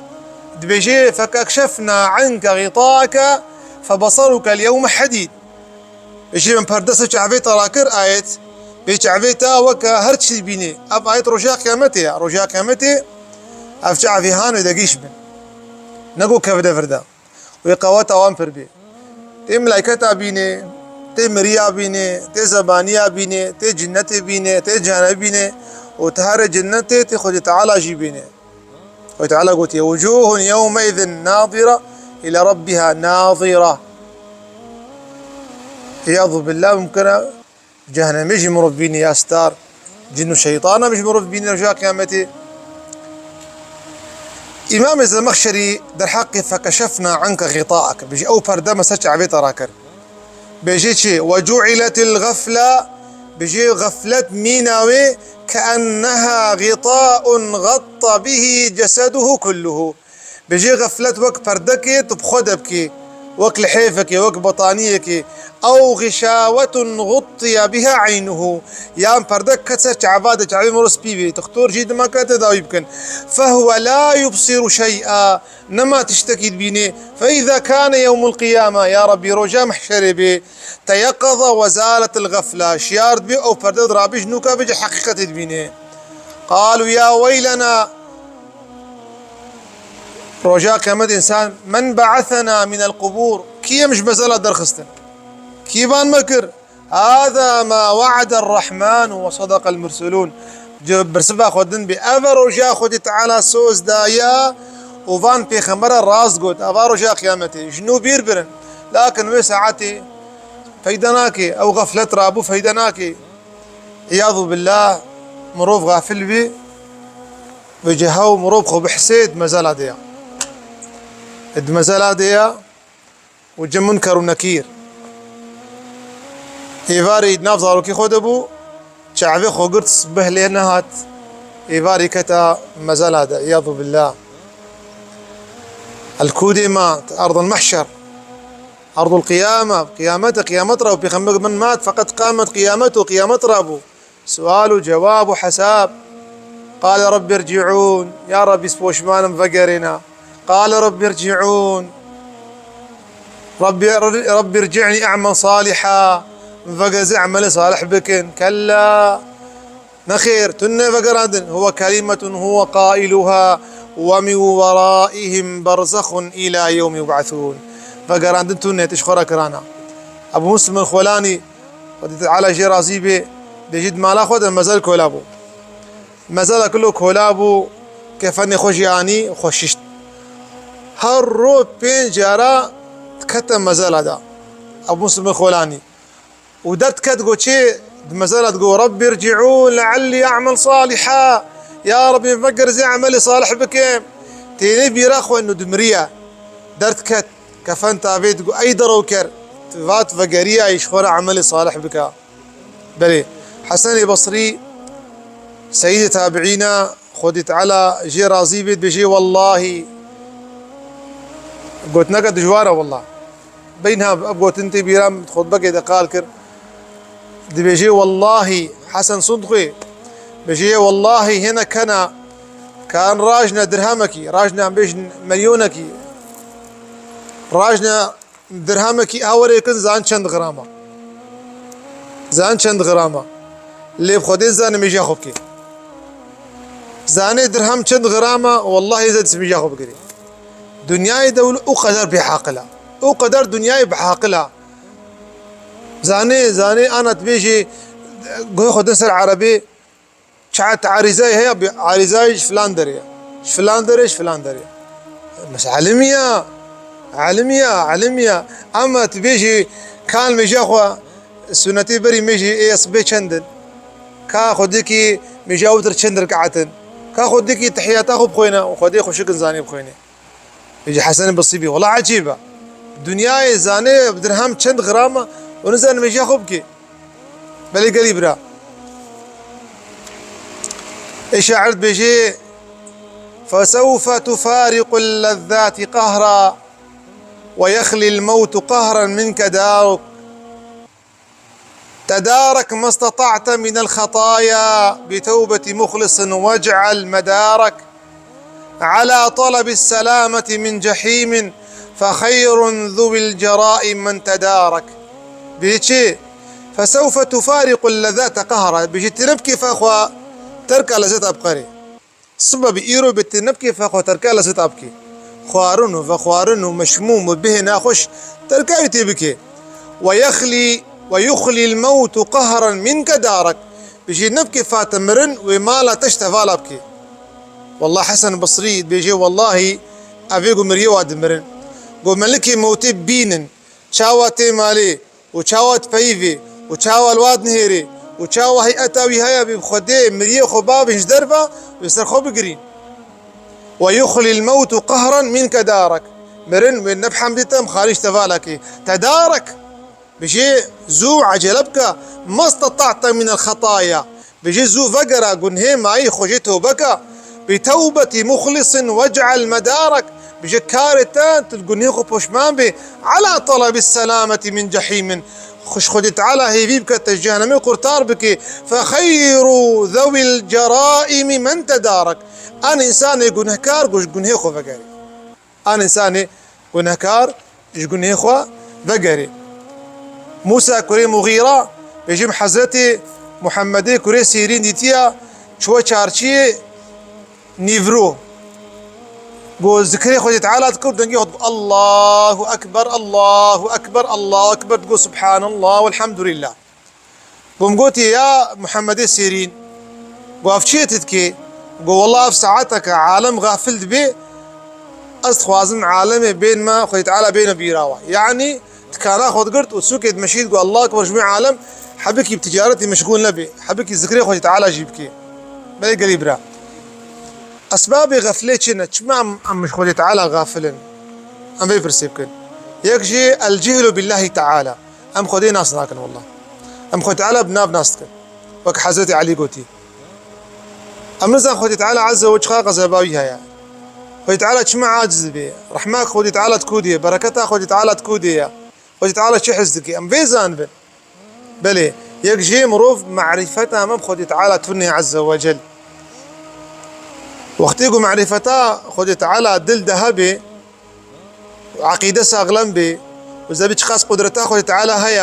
dibêje, "Fekekşefna anke xîtaeke febeseruke l-yewme hedîd." Bêje, "Min perde ser çavê te rakir ayet, bê çavê te weke her çî bînê." Ev ayet roja qiyametê ye. Roja qiyametê ev çavê han wê degîş bin. Nego kevde vir de. Wê qeweta wan pir bê. Tê melayketa bînê, tê miriya bînê, tê zebaniya bînê, tê cinnetê bînê, tê cehennemê bînê û ti herê cinnetê, tê Xwedê Teala jî bînê. Xwedê Teala gotiye, "Wucuhun yewmeizin nadira ila rabbiha nadira." Îyadu billah, mumkin e Cehennemê jî mirov bînî ya star, cin û şeytana jî mirov bînî roja qiyametê. Îmamê Zemexşerî derheqê fekeşefna anke xîtaek, bêjî ew perde me ser çavê te rakir. Bêjî çi? "Ve cu'iletil gafle", bêjî xeflet mîna wê "keenneha xîtaun gatta bihi ceseduhu kulluhu." Bêjê xeflet wek perdekê tu bi xwe de bikî, wek lihêfekê, wek betaniyekê, ew xişawetun guttiye biha eynuhu, yan perdek ket ser çava de, çavê mirov spî bê, doktor jî dima ke tedawî bikin. Fehuwe la yubsiru şey'a, nema tiştekî dibînê. Fe îza kane yewmul qiyame, ya Rebbî, roja mehşerê bê. Teyekaza ve zaletil gafle. Şiyar dibê ew perde dirabî ji nûka vê cî heqîqetê dibînê. Qalu ya weylena. Roja qiyamet însan, "Men be'asena minel qubur?" Kî em ji mezela derxistin? Kî van me kir? "Hâzâ mâ we'ader Rahmanu ve sadaqal murselûn." Bersiva xwe din bê. Ev e roja Xwedê Teala soz daye û van pêxembera rast got. Eva roja qiyametê. Ji nû bîr birin. Lakin wê saetê feyde nake. Ew xeflet rabû feyde nake. Îyadu billah, mirov xafil bî, bi ceha û mirov xwe bihsê di mezela de ya. Di mezela de ya û cem Munker û Nekîr. Êvarî di nav zarokî xwe de bû, çavê xwe girt, sibeh lê nehat, êvarî keta mezela de, îyadu billah. El kûdê ma, erdul mehşer, erdul qiyame, qiyamet, qiyamet rabû, pêxember min mat, feqet qamet qiyamet û qiyamet rabû. Sual û cewab û hesab. Qale Rabbî rci'ûn. Ya Rabbî, ez poşman im, vegerêne. Qale Rabbî rci'ûn. Rabbî, Rabbî rci'nî e'mel saliha. Veger ez ê emelê salih bikim. Kella. Nexêr, tune vegerandin. Huwe kelimetun huwe qailuha ve min weraihim berzexun îla yewmî yub'esûn. Vegerandin tune, tişt xwe re kirana. Ebu Muslim el-Xwelanî, Xwedê Teala jê razî bê, dê jî di mala xwe de mezel kola bû. Mezela kilo kola bû, kefenê xwe jî anî, xwe şişt. Her roj pênc cara dikete mezela de. Ebu Muslim Xwelanî. Û derdket go çê, di mezela digo, "Rabbî rci'ûn le'ellî a'mel saliha." Ya Rabbî, veger ez ê emelê salih bikim. Tênê bîra xwe ino dimiriye. Derdket. Kefen tavê digo, "Ey derewker, vat vegeriyayî ji xwe re emelê salih bike." Belê. Hesenê Besrî, seyîdê tabiîna, Xwedî Teala jê razî bê, dibêjê, "Wellahî, gotineke dijwar e, wellah. Beyna ev gotin tê bîra min, xutbekê de qal kir. Dibêje, wellahî, Hesen Sundxwê, bêje, wellahî hêne kena, kan rajne dirhemekî, rajne em bêjin melyonekî, rajne dirhemekî, ha were kin zan çend grama. Zan çend grama. Lê bi Xwedê zan nimêja xwe bikê. Zanê dirhem çend grama, wellahî zan nimêja xwe bigirê. Dinyayê dewle o qeder bêhaqil a. O qeder dinyayê bihaqil a. Zanê, zanê ana dibêjê, guhê xwe din ser erebê, çaet arîzayê heye, bi arîzayê ji filan derê ye. Ji filan derê, ji filan derê. Bes elim ya, elim ya, elim ya. Ama tu bêjî, kan mêja xwe, sunetê berî mêjî ê sibê çend in? Ka xwedikî mêja witir çend rekaet in? Ka xwedikî tehiyata xwe bixwêne û xwedê xweşik in zanê bixwêne. Ji Hesen Basrî bî. Wela ecîb e. Dinyayê zanê dirhem çend gram e û nizane mêja xwe bike. Belê gelî bira. Ê şair dibêje, فسوف تفارق اللذات قهرا ويخلي الموت قهرا منك دارك. تدارك ما استطعت من الخطايا بتوبة مخلص واجعل مدارك على طلب السلامة من جحيم فخير ذوي الجرائم من تدارك. Bêçê, فسوف تفارق اللذات قهرا. Bêjî tu ne bi kêfa xwe terka lezeta biqerê. Sibe bi îro bi tu ne bi kêfa xwe terka lezeta bikê. Xwarin û vexwarin û meşmûm û bihê naxweş terka wî tê bikê. ويخلي، ويخلي الموت قهرا منك دارك. Bijî ne bi kêfa te mirin wê mala te ji te vala bikê. Wallah Hesen Basrî dibêje, wallahî ev ê ku miriye wa dimirin. Ku melikê mewtê bînin, çawa tê malê, û çawa dipeyivê û çawa li wa dinihêrê û çawa heyeta wî heye, bê bi Xwedê miriyê xwe babin ji derve, wê ser xwe bigirîn. ويخلي الموت قهرا منك دارك. Mirin wê ne bi hemdê te em xarî ji te vala kê. Tedarek. Bijê zû ecele bike. ما استطعت من الخطايا. Bijê zû vegere gunhê mayî xwe jê tewbe ke. بتوبة مخلص واجعل مدارك. Bijê karê te tu li gunhê xwe poşman bê. على طلب السلامة من جحيم. Xwe ji Xwedê Teala hêvî bike te ji cehenemê qurtar bike. فخير ذوي الجرائم من تدارك. An însanê gunehkar ku ji gunhê xwe vegerê. An însanê gunehkar ji gunehê xwe vegerê. Mûsa kurê Muxîra, bêjim Hezretê Muhemmedê kurê Sîrîn dîtiya çûye çarçiyê Nîvro. Got, zikrê Xwedê Teala dikir, dengê xwe dibû, Allahu Ekber, Allahu Ekber, Allahu Ekber, digot, Subhanallah, Velhamdülillah. Bûm gotî, ya Muhemmedê Sîrîn, got, ev çi yê tu dikê? Got, wela ev saeteke alem xafil dibe, ez dixwazim alemê bên me, Xwedê Teala bêne bîra we. Yanî, tikana xwe digirt û sûkê dimeşît, got, Allahu Ekber, ji bo alem hebikî bi ticaretî meşgûl nebe, hebikî zikrê Xwedê Teala jî bike. Belê gelî bira. Esbabê xeflê çi ne? Çima em, em ji Xwedê Teala xafil in? Em vê pirsê bikin. Yek jî el-cihlu billahi teala. Em Xwedê nas nakin wallah. Em Xwedê Teala bi nav nas dikin. Wek Hezretî Elî gotî. Em nizan Xwedê Teala Azze ve çiqa xezeba wî heye. Xwedê Teala çima aciz dibe? Rehma Xwedê Teala di ku de ye? Bereketa Xwedê Teala di ku de ye? Xwedê Teala çi his dike? Em vê zanibin. Belê, yek jê mirov marîfeta me bi Xwedê Teala tune Azze ve Cel. Wextê ku marîfeta Xwedê Teala dil de hebe, û eqîde saxlem bê û zebî çiqas qudreta Xwedê Teala heye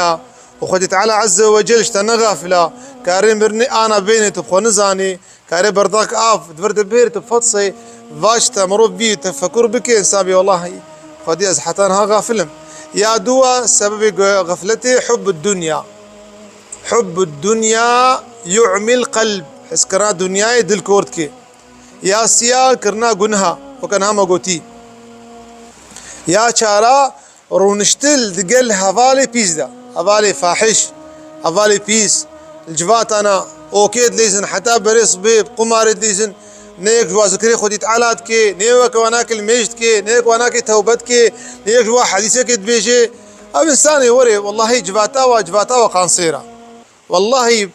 û Xwedê Teala Azze ve Cel ji te ne xafil a, karê mirinê ana bênê tu bi xwe nizanî, karê berdek av di vir de bihêrê tu bi fetsê, vaş te mirov bî tefekur bike, însan bê wellahî Xwedê ez heta niha xafil im. Ya dûa sebebê ge-, xefletê hubbud dunya. Hubbud dunya yu'mil qelb. Hizkirina dinyayê dil kor dike. Ya siya kirina gunha, weke niha me gotî. Ya çara rûniştin digel hevalê pîs de. Hevalê fahiş, hevalê pîs, li civatana okê dilîzin, heta berê sibê bi qumarê dilîzin, ne yek ji wa zikrê Xwedî Teala dike, ne yek wanakê limêj dike, ne yek wanakê tewbe dike, ne yek ji wa hedîsekê dibêje. Ev însanê werê, wellahî civata wa, civata wa qansêr a. Wellahî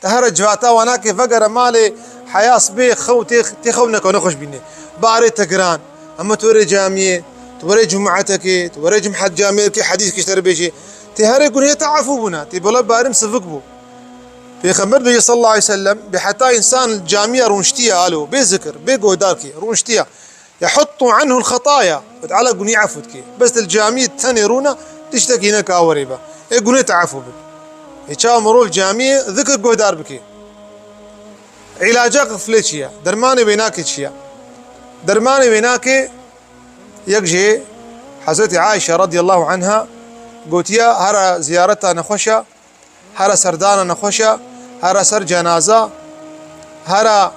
Te here civata wanakê vegere malê, heya sibê xew tê, tê xew neke nexweş bîne. Barê te giran, hemû tu were camiyê, Were cum'etekê, tu were cum'et camiyekê hedîs kişter bêjê. Tê herê gunê te efû bûna. Tê bela barim sivik bû. Pêxember bêjê sallallahu aleyhi ve sellem, bê heta însan camiya rûnştiya alo, bê zikir, bê guhdarkê, rûnştiya. Yahuttu anhu l-xataya. Ve Teala gunî efû dike. Bes li camiyê tenê rûna, tiştekî neka werê be. Ê gunê te efû bin. Ê çawa mirov camiyê zikir guhdar bike. Îlaca qiflê çi ye? Dermanê wênakê çi ye? Dermanê wênakê yek jê Hezretî Aîşe radiyallahu anha gotiya, hera ziyareta nexweşa, hera serdana nexweşa, hera ser cenaza, hera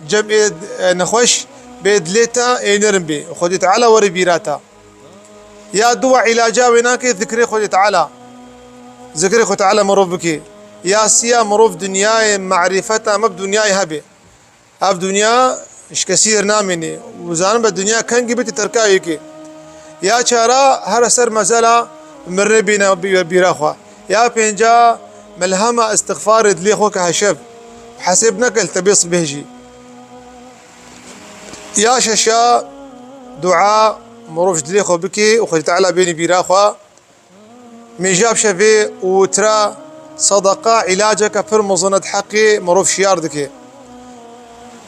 cemê, e, nexweş bê dilê te ê nerim bê. Xwedê Teala were bîra te. Ya duwa îlaca wênakê zikrê Xwedê Teala. Zikrê Xwedê Teala mirov bike. Ya siya mirov dinyayê marîfeta me bi dinyayê hebe. Ev dinya ji kesî her namîne. Û zanin be dinya kengî bê tê terka yekê. Ya çara here ser mezela mirinê bîne bî-, bîra xwe. Ya pênca melhema îstixfarê dilê xwe ke heşev. Hesêb neke li tebê sibeh jî. Ya şeşa dua mirov ji dilê xwe bike û Xwedê Teala bênî bîra xwe. Mêja bi şevê û witra sedeqa îlaceke pir mezin e di heqê mirov şiyar dike.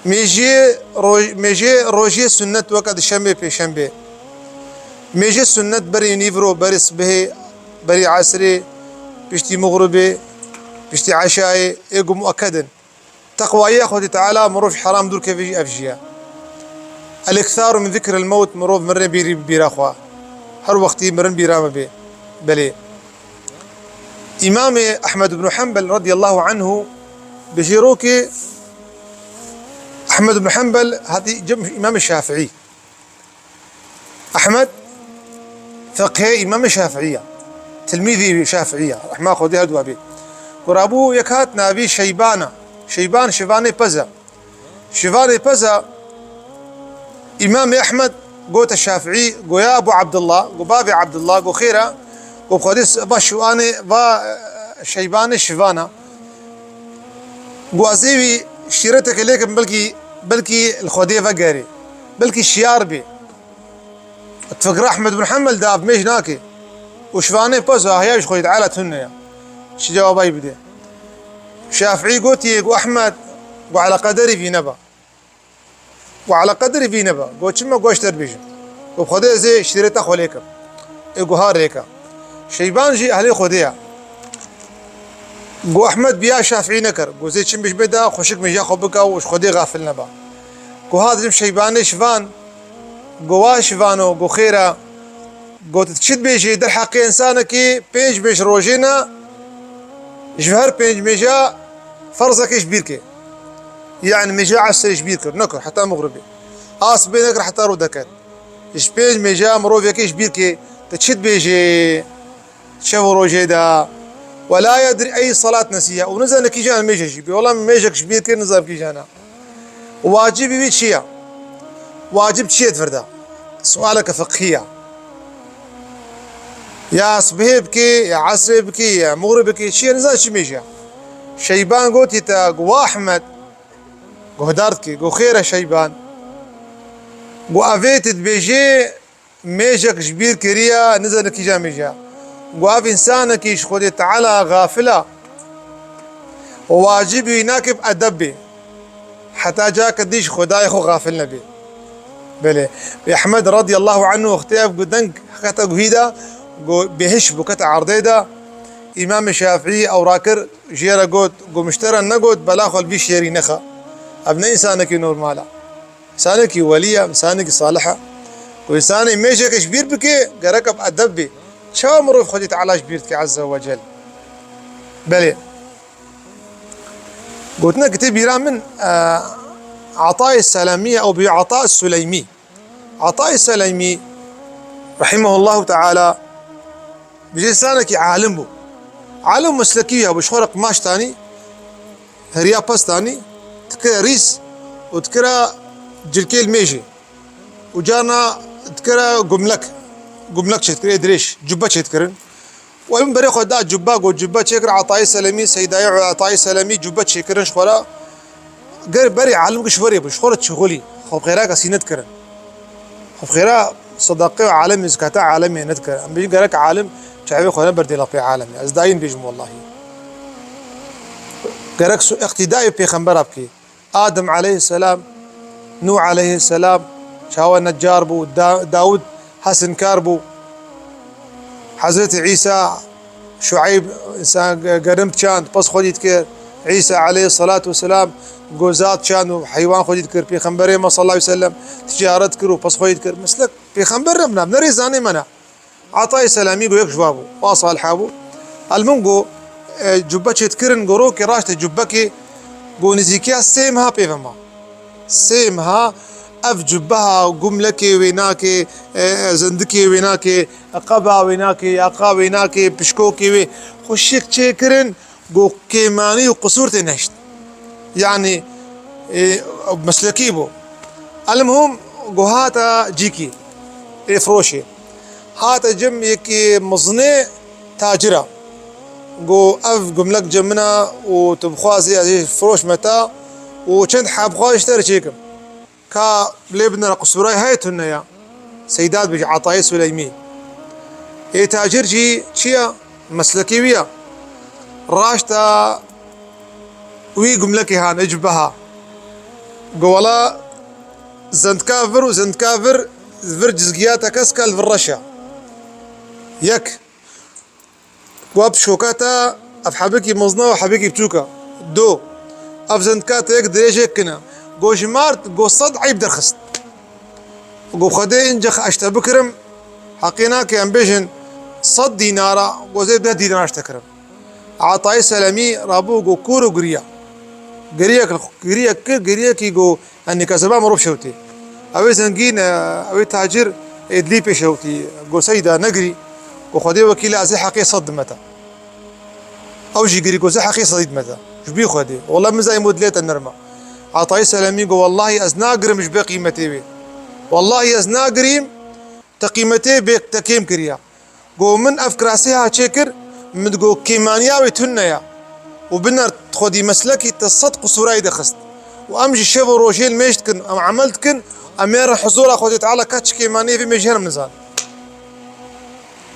Mêjê roj-, mêjê rojê sunnet weke dişemê pêşemê. Mêjê sunnet berî nîvro, berî sibihê, berî esrê, piştî mixribê, piştî eşayê, ê ku mueked in. Teqwayê Xwedê Teala mirov ji heram dûr keve jî ev jî ye. El-iktharu min zikril mewt, mirov mirinê bîrî bîra xwe. Her wextî mirin bîra me bê. Belê. Îmamê Ehmed ibn Hanbel radiyallahu anhu bi jê rokê Ehmed ibn Hanbel hatî cem Îmamê Şafîî. Ehmed feqihê Îmamê Şafîî ya. Tilmîzî Şafîî ya. Rehma Xwedê her du bê. Ku rabû yek hat navî Şeybana. Şeyban şivanê pez e. Şivanê pez e. Îmamê Ehmed gote Şafîî, goya Ebu Abdullah, go bavê Abdullah, go xêra, go Xwedê s-, va şivanê, va, e, Şeybanê şivana. Go ez ê wî şîreteke lêkim, belkî, belkî li Xwedê vegerê. Belkî şiyar bê. Fikra Ehmed bin Hanbel de ev mêj nake. Û şivanê pez e, heya ji Xwedê Teala tune ya. Çi cewabay bide? Şafîî gotiye, go Ehmed, go ala qederî vî neba. Go ala qederî vî neba. Go çima, go ez ji te re dibêjim. Go Xwedê ez ê şîreta xwe lêkim. Ê go ha rêka. Şeyban jî ehlê Xwedê ya. Go Ehmed biya Şafîî nekir. Go zê çim bijmê de xweşik mêja xwe bika û ji Xwedê gafil neba. Go ha didim Şeybanê şivan. Go wa şivano, go xêra. Go tu çi dibêjî derheqê însanekî pênc mêj rojê ne, ji her pênc mêja ferzekê ji bîr ke. Yani mêja esrê ji bîr kir, nekir heta mixribê. A sibê nekir heta rû deket. Ji pênc mêja mirovekê ji bîr ke, tu çi dibêjî? Şev û rojê de. Ve la yedrî ey salat nesiye. Û nizane kîjan mêje jî. Bi wela mêjek ji bîr kir, nizane kîjan e. Wacibî wî çi ye? Wacib çi ye di vir de? Sualeke fiqhî ye. Ya sibihê bikî, ya esrê bikî, ya mixrib bikî, çi ye? Nizane çi mêje. Şeyban gotî te, go wa Ehmed, guhdar dikî, go xêr e Şeyban. Go evê tu dibêjê, mêjek ji bîr kiriye, nizane kîja mêje. Go ev însanekî ji Xwedê Teala gafil e, wacibî wî nake bi edeb bê. Heta cake dî ji Xwedayê xwe gafil nebe. Belê. Bi Ehmed radiyallahu anhu wextê ev gu-, deng heta guhî de, go bêhiş bû, kete erdê de. Îmamê Şafîî ew rakir, jê re got, go min ji te re negot, bela xwe li vî şêrî nexe. Ev ne însanekî normal e. Însanekî welî ye, însanekî salih e. Ku însanê mêjeke ji bîr bike, gerek bi edeb bê. Çawa mirov Xwedê Teala ji bîr dike Azze ve Cel? Belê. Gotinekî tê bîra min, e, Atayê Selemî ye, ew bî Ata Suleymî. Atayê Selemî, rahimehullahu teala, bijî însanekî alim bû. Alim meslekî ya bû, ji xwe re qimaş tanî, heriya pez tanî, dikire rîs û dikire cilkê li mêjê. Û carna dikire gumlek, gumlek çêdikire, ê dirêj, cubbe çêdikirin. Û ew berê xwe da cubba, got cubbe çêkir Atayê Selemî, Seydayê Atayê Selemî cubbe çêkirin ji xwe re. Ger berê alim giş werê bû, ji xwe re çixulî, xwe bi xêra kesî nedikirin. Xwe bi xêra sedeqê û alimê, zekata alimê nedikir. Em bêjin gerek alim çavê xwe neberdê laqê alimê. Ez dayîn bêjim wellahî. Gerek su-, iqtîdayê pêxembera bikê. Adem aleyhisselam, Nûh aleyhisselam, çawa necar bû, Da-, Dawud hesinkar bû. Hezretî Îsa, Şueyb, însan ge-, gerim çand, pez xwedî dikir. Îsa aleyhisselatu vesselam, gozat çand û heywan xwedî dikir. Pêxemberê me sallallahu aleyhi ve sellem, ticaret kir û pez xwedî dikir. Mislek pêxember ne, ne rêzanê me ne. Atayê Selamî go yek ji wa bû, wa saliha bû. Elmûm go, e, cubbe çêdikirin, go rokê raştê cubbekê, go nizîkiya sê meha pê ve ma. Sê meha ev cubbeha gumlekê wê nake, e, e, zindikê wê nake, qeba wê nake, yaqa wê nake, pişkokê wê. Xweşik çêkirin, go kêmanî û qisûr tê neşt. Yanî, e, meslekî bû. Elmûm go hata cîkî, ê firoşê. Hate cem yekî mizinê tacira. Go ev gumlek cem min a û tu bixwazî ez ê firoşme te û çend heb xwe ji te re çêkim. Ka lê binere qisûrayê heye tune ya. Seyda dibêje Atayê Suleymî. Ê tacir jî çi ya? Meslekê wî ya. Raşta wî gumlekê han, ê cubbeha. Go wela zendka vir û zendka vir, vir cizgiya te keska li vir reş e. Yek. Go ev pişkoka te, ev hebekî mezin e û hebekî biçûk e. Do. Ev zendka te yek dirêjek kin e. Go jimart, go sed eyb derxist. Go Xwedê înce ez ji te bikirim, heqê nake em bêjin sed dînara, go zê deh dînara ji te kirim. Atayê Selemî rabû go kûr û giriya. Giriyek, giriyek kir, giriyekî go, yanî keseba mirov şewtê. Ew ê zengîn, e, ew ê tacir, ê dilî pê şewtî. Go Seyda negirî, go Xwedê wekîl e, ez ê heqê sed dime te. Ew jî girî, go zê heqê sedî dime te. Ji bî Xwedê. Wela min zayî modilê te nerm e. Atayê Selemî go wellahî ez nagirim ji bê qîmetê wê. Wellahî ez nagirîm, te qîmetê bê te kêm kiriya. Go min ev kirasê ha çêkir, min digo kêmaniya wê tune ya. Û biner xwedî meslekî te sed qisûrayî dixist. Û em jî şev û rojê li mêj dikin, em emel dikin, em ê re huzura Xwedê Teala ka çi kêmaniyê vê mêjê herim nizanin.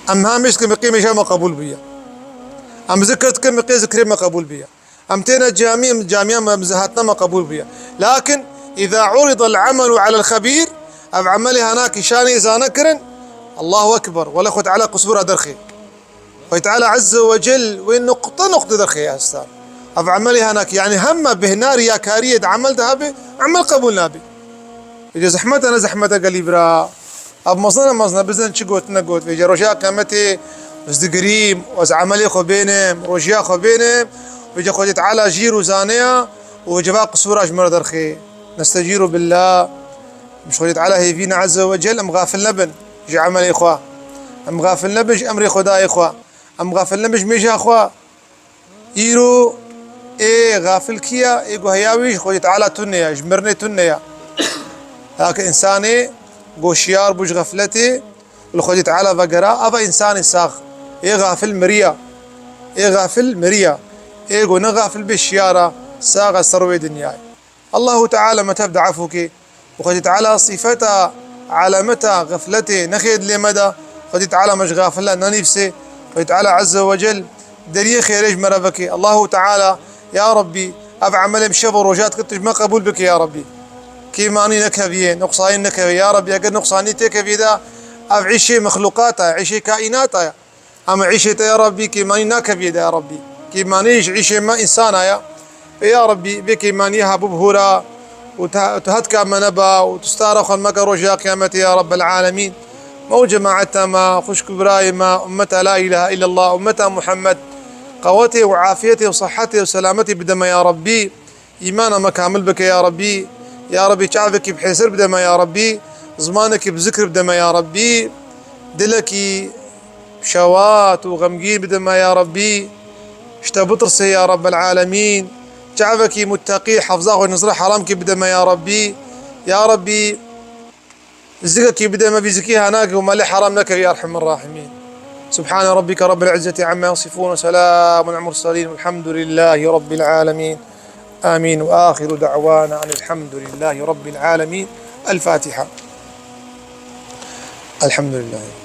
Em ha mêj dikin, bi qê mêja me qebûl bûye. Em zikir dikin, bi qê zikrê me qebûl bûye. Em têne camî, em camiya me, em hatine me qebûl bûye. Lakin, îza urida el-amelu alel xebîr, ev emelê hanakî şanê zane kirin, Allahu Ekber, wele Xwedê Teala qisûra derxê. Xwedê Teala Azze ve Cel wê nuqte nuqte derxê ya hestan. Ev emelê hanakî, yanî heme bêhna riyakariyê di emel de hebe, emel qebûl nabe. Îca zehmet e, ne zehmet e gelî bira. Ev mezin e, mezin e, bizin çi got, negot. Vêca roja qiyametê ez digirîm, ez emelê xwe bênim, rojiya xwe bênim. Vêca Xwedê Teala jîr û zane ya û vêca va qisûra ji min re derxê. Nestecîru billah. Ji Xwedê Teala hêvî ne Azze ve Cel, em xafil nebin ji emelê xwe. Em xafil nebin ji emrê Xwedayê xwe. Em xafil nebin ji mêja xwe. Îro ê xafil kî ya? Ê ku heya wî ji Xwedê Teala tune ya, ji mirinê tune ya. Heke însanê ku şiyar bû ji xefletê, li Xwedê Teala vegera, ava însanê sax. Ê xafil miriya. Ê xafil miriya. Ê ku ne xafil bê şiyara, sax e ser wê dinyayê. Allahu Teala me tev de efû kê. Û Xwedê Teala sîfeta, alameta xefletê nexê dilê me de. Xwedê Teala me ji xafilan nenîvsê. Xwedê Teala Azze ve Cel deriyê xêrê ji me re veke. Allahu Teala, ya Rabbî, ev emelê em şev û roja dikir, tu ji me qebûl bike, ya Rabbî. Kêmanî nekeviyê, nuqsanî nekevê. Ya Rabbî, eger nuqsanî têkeviyê de, ev îşê mexlûqata, îşê kaînata ye. Em îşê te ya Rabbî kêmanî nakeviyê de ya Rabbî. Kêmanî ji îşê me însana ya. Ê ya Rabbî, vê kêmaniyê ha bibihûra û tu, tu hetka me neba û tu stara xwe meke roja qiyametê ya Rabbel alemîn. Me û cemaeta me, xwişk û birayê me, ummeta la ilahe illallah, ummeta Muhammed, qewetê û afiyetê û sehetê û selametê bide me ya Rabbî. Îmana me kamil bike ya Rabbî. Ya Rabbî, çavekî bi hêsir bide me ya Rabbî. Zimanekî bi zikir bide me ya Rabbî. Dilekî şewat û xemgîn bide me ya Rabbî. Ji te bitirsê ya Rabbel alemîn. Çavekî mutteqî, hefza xwe ji nizra heramkî bide me ya Rabbî. Ya Rabbî, Zikekî bide me vî zikî hanakî û me lê heram nekir ya Erhemer Rahimîn. Subhane Rabbike Rabbil İzzeti amma yasifun ve selamun alel murselin velhamdülillahi Rabbil alemin. Amin ve ahiru da'wana anil hamdülillahi Rabbil alemin. El Fatiha. Elhamdulillah.